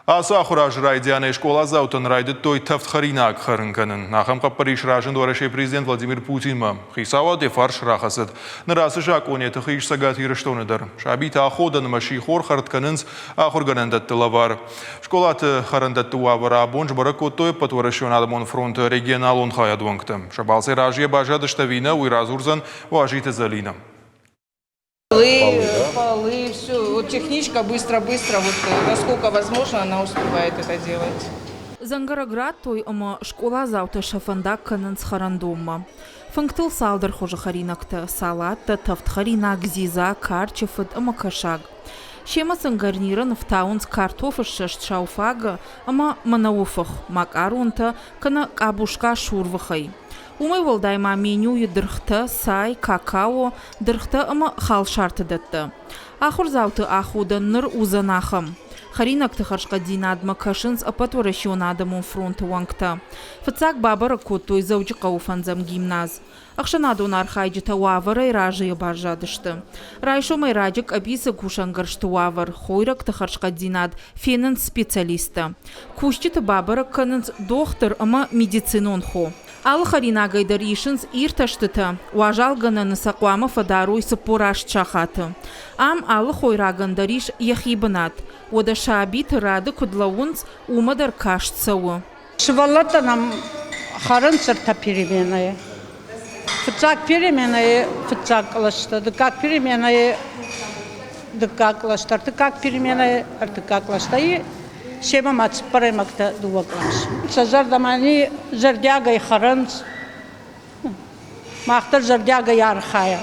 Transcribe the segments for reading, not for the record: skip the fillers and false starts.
Ацы ахуыр азы райдианӕй скъоладзаутӕн райдыдтой тӕвд хӕринаг хӕрын кӕнын. Ахӕм хъӕппӕрис разынд Уӕрӕсейы президент Владимир Путинмӕ. Хицауад йӕ фарс рахӕцыд. Ныр ацы закъон йӕ тыхы ис Цӕгат Ирыстоны дӕр. Сабитӕ аходӕн ӕмӕ сихор хӕрд кӕнынц ахуыргӕнӕндӕтты лӕвар. Скъолаты хӕрӕндӕтты уавӕр абон сбӕрӕг кодтой Ӕппӕтуӕрӕсеон адӕмон фронты регионалон хайады уӕнгтӕ. Сӕ балцӕй разыйӕ баззадысты ӕви нӕ, уый радзурдзӕн Уазиты Зӕлинӕ. Полы, полы, все. Вот техничка быстро-быстро, вот насколько возможно, она успевает это делать. Дзӕнгӕрӕг радтой ӕмӕ скъоладзаутӕ сӕ фӕндаг кӕнынц хӕрӕндонмӕ. Фынгтыл цалдӕр хуызы хӕринӕгтӕ: салаттӕ, тӕвдхӕринаг, дзидза, карчы фыд ӕмӕ кӕсаг. Семӕ сын гарниры ныфтауынц картофы ссӕст сауфагы ӕмӕ мӕнӕуы фых, макъаронтӕ кӕнӕ къабуска сурвыхӕй. Уымӕй уӕлдай ма менюйы дыргътӕ, цай, какао, дыргътӕ ӕмӕ халсарты дӕттӕ. Ахуырдзауты аходӕн ныр уыдзӕн ахӕм. Хӕринӕгты хӕрзхъӕддзинадмӕ кӕсынц Ӕппӕтуӕрӕсеон адӕмон фронты уӕнгтӕ. Фыццаг бабӕрӕг кодтой Дзӕуджыхъӕуы фӕндзӕм гимназ. Ӕхсӕнадон архайджытӕ уавӕрӕй разыйӕ баззадысты. Райсомӕй раджы къӕбицы кусӕнгӕрзты уавӕр, хойрӕгты хӕрзхъӕддзинад фенынц специалисттӕ. Кусджыты бабӕрӕг кӕнынц дохтыр ӕмӕ медицинон хо. Алы хӕринагӕй дӕр исынц иртӕстытӕ, уазалгӕнӕны сӕ хъуамӕ фӕдарой 48 сахаты. Ам алы хойрагӕн дӕр ис йӕхи бынат. Уӕдӕ сабиты рады куыд лӕууынц, уымӕ дӕр каст цӕуы. Сывӕллӕттӕ нӕм хӕрынц ӕртӕ переменӕйы. Фыццаг переменӕйы фыццаг кълӕстӕ, дыккаг переменӕйы дыккаг кълӕстӕ, ӕртыккаг переменӕйы ӕртыккаг кълӕстӕ и семӕ ма цыппӕрӕймӕгтӕ дыууӕ къласы. Сӕ зӕрдӕмӕ ни зӕрдиагӕй хӕрынц, мах дӕр зӕрдиагӕй архайӕм.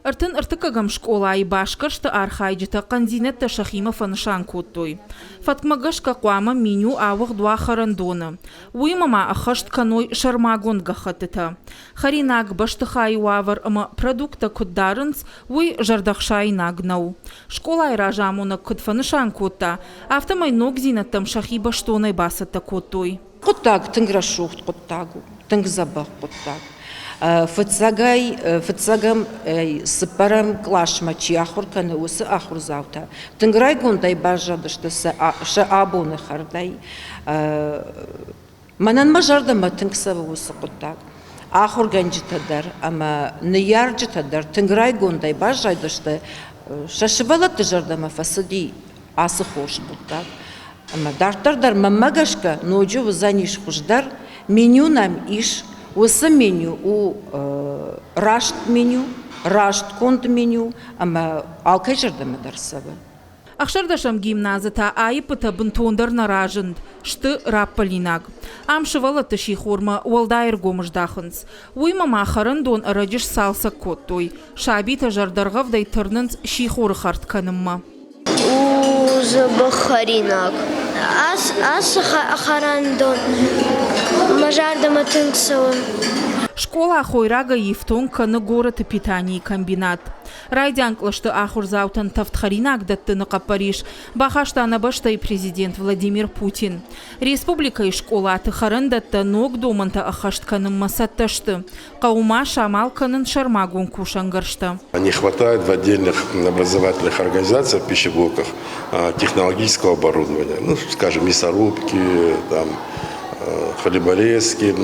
33-ӕм скъолайы басгӕрсты архайджытӕ хъӕндзинӕдтӕ сӕхимӕ фӕнысан кодтой. Фӕткмӕ гӕсгӕ хъуамӕ меню ауыгъд уа хӕрӕндоны. Уыимӕ ма ӕххӕст кӕной сӕрмагонд гӕххӕттытӕ. Хӕринаг, бӕстыхайы уавӕр ӕмӕ продукттӕ куыд дарынц, уый зӕрдӕхсаинаг нӕу. Скъолайы разамонӕг куыд фӕнысан кодта, афтӕмӕй ногдзинӕдтӕм сӕхи бӕстонӕй бацӕттӕ кодтой. Хъуыддаг тынг рӕсугъд хъуыддаг у, тынг дзӕбӕх хъуыддаг. Фыццагӕй, фыццагӕм цыппӕрӕм къласмӕ чи ахуыр кӕны, уыцы ахуырдзаутӕ тынг райгондӕй баззадысты сӕ абоны хӕрдӕй. Мӕнӕн мӕ зӕрдӕмӕ тынг цӕуы уыцы хъуыддаг. Ахуыргӕнджытӕ дӕр ӕмӕ ныййарджытӕ дӕр тынг райгондӕй баззадысты, сӕ сывӕллӕтты зӕрдӕмӕ фӕцыди ацы хорз хъуыддаг. Ӕмӕ дарддӕр дӕр мӕнмӕ гӕсгӕ ноджы уыдзӕнис хуыздӕр. Меню нӕм ис. Уыцы меню у раст меню, раст конд меню ӕмӕ алкӕй зӕрдӕмӕ дӕр цӕуы. Ӕхсӕрдӕсӕм гимназы та аиппытӕ бынтондӕр нӕ разынд, сты раппӕлинаг. Ам сывӕллӕтты сихормӕ уӕлдай ӕргом здахынц. Уыимӕ ма хӕрӕндон ӕрӕджы сцалцӕг кодтой. Сабитӕ зӕрдӕргъӕвдӕй тырнынц сихоры хӕрд кӕнынмӕ. У дзӕбӕх хӕринаг. Ацы хӕрӕндон мӕ зӕрдӕмӕ тынг цӕуы. Скъола хойрагӕй ифтонг кӕны горӕты питанийы комбинат. Райдиан кълӕсты ахуырдзаутӕн тӕвдхӕринаг дӕттыны хъӕппӕрис бахаста нӕ бӕстӕйы президент Владимир Путин. Республикӕйы скъолаты хӕрӕндӕттӕ ног домӕнтӕ ӕххӕст кӕнынмӕ цӕттӕ сты. Хъӕуы ма самал кӕнын сӕрмагонд кусӕнгӕрзтӕ. Не хватает в отдельных образовательных организациях, пищеблоках технологического оборудования, ну, скажем, мясорубки, там, хлеборезки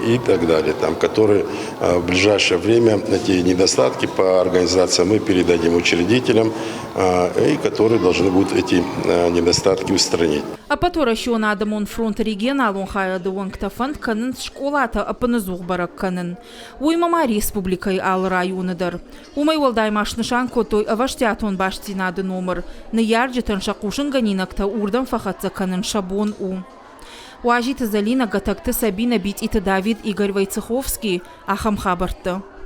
и так далее, там, которые в ближайшее время эти недостатки по организации мы передадим учредителям, и которые должны будут эти недостатки устранить. Ӕппӕтуӕрӕсеон адӕмон фронты регионалон хайады уӕнгтӕ фӕнд кӕнынц скъолатӕ ӕппынӕдзух бӕрӕг кӕнын. Уыимӕ ма республикӕйы алы районы дӕр. Уымӕй уӕлдай ма снысан кодтой ӕвӕстиатон бастдзинады номыр. Ныййарджытӕн сӕ хъусынгӕнинӕгтӕ уырдӕм фӕхӕццӕ кӕнын сӕ бон у. Уазиты Зӕлинӕ, Гӕтӕгты Сабинӕ, Битъиты Давид, Игорь Войцеховский. Ахӕм хабӕрттӕ.